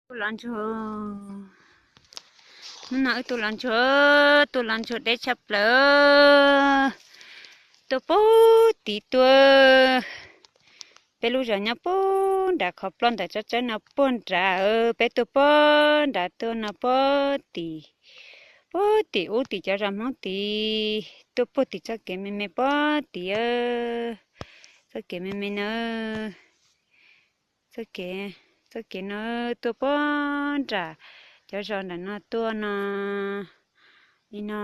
Tuaj los ntsuag, hnub no wb tuaj los ntsuag, tuaj los ntsuag deb tshaj plaws. Tuaj puag tim tuaj, peb lub zos nyob puag nram qhov ploj ntawm tsob tsawb no puag nrad, peb tuaj puag nrad tuaj no puag tim, puag tim ub tim cov zos Hmoob tid, tuaj puag tim txoj kev me me puag tid, txoj kev me me na. Txoj kev, txoj kev no tuaj puag nram cov zos nram no tuaj no, li no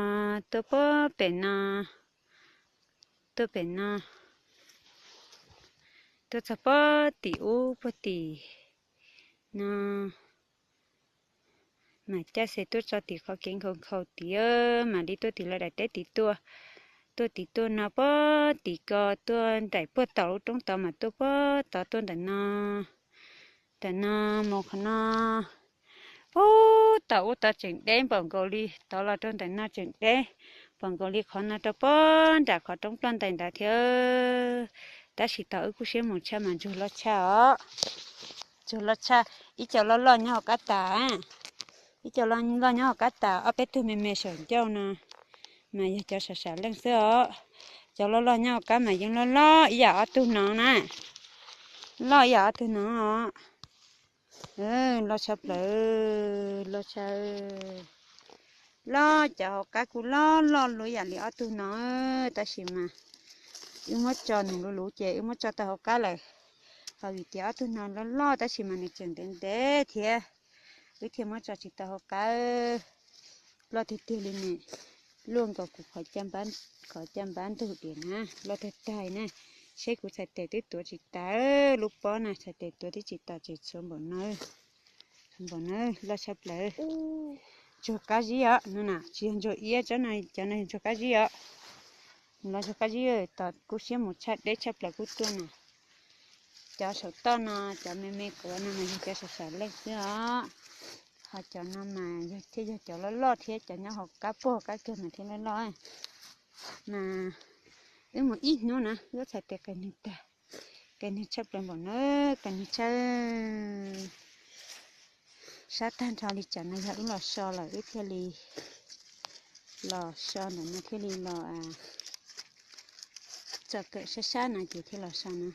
tuaj puag pem no, tuaj pem no, tuaj txog puag tim ub puag tim no. Mas caij xe tuaj txog tim qhov kev nkhaus nkhaus tid, mam li tuaj tim lawv daim teb tid tuaj, tuaj tim tuaj no puag tim ko tuaj nraim puag tom lub roob tod mas tuaj puag tod tuaj ntawm no, ntawm no mus qhov no. Ub, tom ub tod tseem deb npaum nkaus li, tod los rau ntawm no tseem deb npaum nkaus li qhov no rau puag nram qhov roob ploj ntais ntawd thiab. Tab sis tom wb kub siab mus tshaj mas ntsuag loj tshaj os. Ntsuag loj tshaj, ib co loj loj nyob hauv qab tas, ib co loj loj nyob hauv qab tas, ob peb tug me me saum ncauj no mas yog cov sam sam leej xwb os. Cov loj loj nyob hauv qab mas yeej loj loj ib yam ob tug no na, loj ib yam ob tug no os. Loj tshaj plaws, loj tshaj, loj, cov hauv qab kuj loj loj luaj ib yam li ob tug no, tab sis mas wb muab tso nws luv luv ces wb muab tso tau hauv qab lawm. Ho vim tias ob tug no loj loj tab sis mas nws tseem ntev ntev thiab, wb thiaj muab tso tsis tau hauv qab. Loj tiag tiag li nws luaj nkaus kuv qhov caj npab ntug diam na, loj tag tag na. Seb kuv txhais tes twb tuav tsis tas, lub pob na txhais tes tuav twb tsis tas, tseem tshuav npaum no, npaum no loj tshaj plaws. Ntsuag qab zib os, no na tsis yog ntsuag iab, tsob no, cov no yog ntsuag qab zib os. Los ntsuag qab zib, tom kub siab mus tshaj deb tshaj plaws kuj tuaj na. Cov saum toj no, cov me me kuav no mas yog cov sam sam leej xwb os. Ho cov no mas yog thiaj yog cov loj loj thiab, cov nyob hauv qab puag qab kiag mas thiaj loj loj. Mas wb mus ib hnub na wb txhais tes qes nws tag, qes nws tshaj plaws npaum no, qes nws tshaj. Sab tag nrho li tsam no yog wb los so lawm wb thiaj li los so ntawm no thiaj li los txog kawm sab sab no ces thiaj los so na.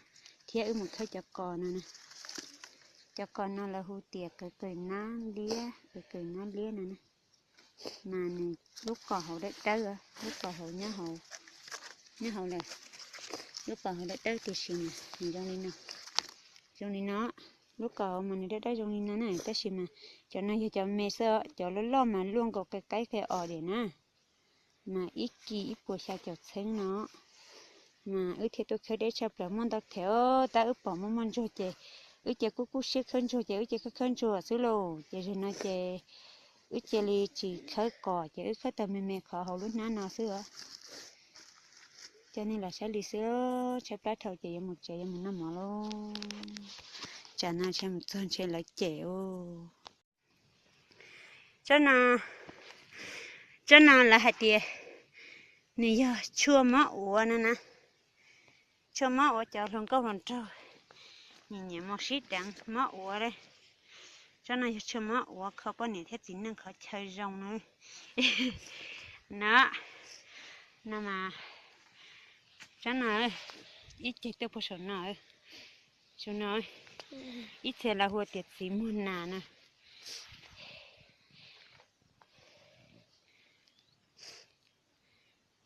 Thiab wb mus khawb cov qos no na. Cov qos no lawv hu tias kawm kawm nab liab, kawm kawm nab liab no na. Mas nws lub qos hauv dawb dawb, lub qos hauv nyob hauv, nyob hauv lawm. Lub qos hauv dawb dawb tiam sis mas nws zoo li no, zoo li no. Lub qos hauv mas nws dawb dawb zoo li no na, tab sis mas cov no yog cov me xwb, cov loj loj mas luaj nkaus qe qaib qe os diam na. Mas ib kis ib puas xya caum txheeb no. Mas wb thiaj tuaj khawb deb tshaj plaws muaj ntau them, tab wb pom muaj muaj ntsuag ces wb cia kuj kub siab khawb ntsuag ces wb cia khawb khawb ntsuag xwb lauj. Ces zaum no ces wb cia li tsis khawb qos ces wb khawb tau me me qhov hauv lub hnab no xwb os. Coj nej los saib li xwb, tshaib plab dhau ces yuav mus tsev yuav mus noj mov lauj. Tsam no ntshe mus txog ntshe lawv cem ub. Tsob no, tsob no lawv hais tias nws yog tshuaj mob uav no na. Tshuaj mob uav cov hluas nkauj hluas nraug, nyiam nyiam mus sib deev mob uav li. Tsob no yog tshuaj mob uav kho poj niam thiab txiv neej qhov chaw zoo na. No, no mas, tsob no ib ceg tuaj puag saum no, saum no, ib txhia lawv hu tias txiv muag nas na.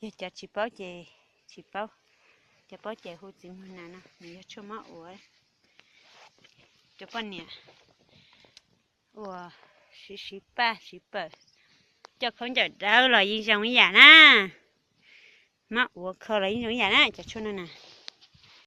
Yog cov tsis paub ces tsis paub, cov paub ces hu txiv muag nas no, nws yog tshuaj mob uav. Cov poj niam uas siv siv paj siv pawm, coj khaub ncaws dawb los yeej zoo ib yam na. Mob uav kho los yeej zoo ib yam na, cov tshuaj no na.